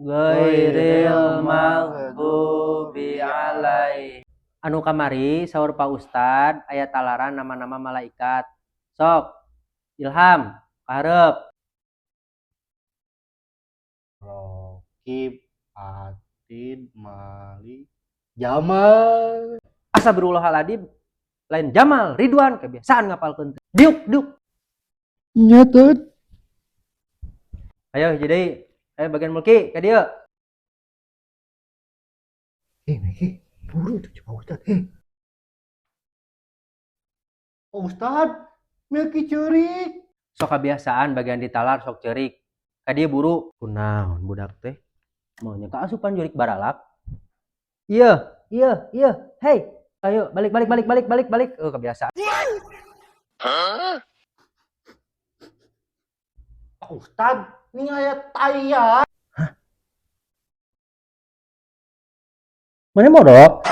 Ghairil maghdubi alai. Anu kamari saur Pak Ustad aya talaran nama-nama malaikat. Sok, Ilham, kaharep. Rokib, Atid, Mali, Jamal. Astagfirullahaladzim. Lain Jamal, Ridwan, kebiasaan ngapalkeun teh. Diuk, diuk. Nya tut. Ayo jadi, ayo bagian Mulki, ka dieu. Eh, Miki, buru itu Pak Ustad. Eh. Pak Ustad, Milky ceurik. Sok kebiasaan bagian ditalar sok ceurik. Ka dieu buru. Kunaon budak teh? Maunya kaasupan jurik baralak. Iya. Hey, ayo balik, balik, balik, balik, balik, balik. Oh, kebiasaan. Pak Ustad, ini aya taya. Mana modok?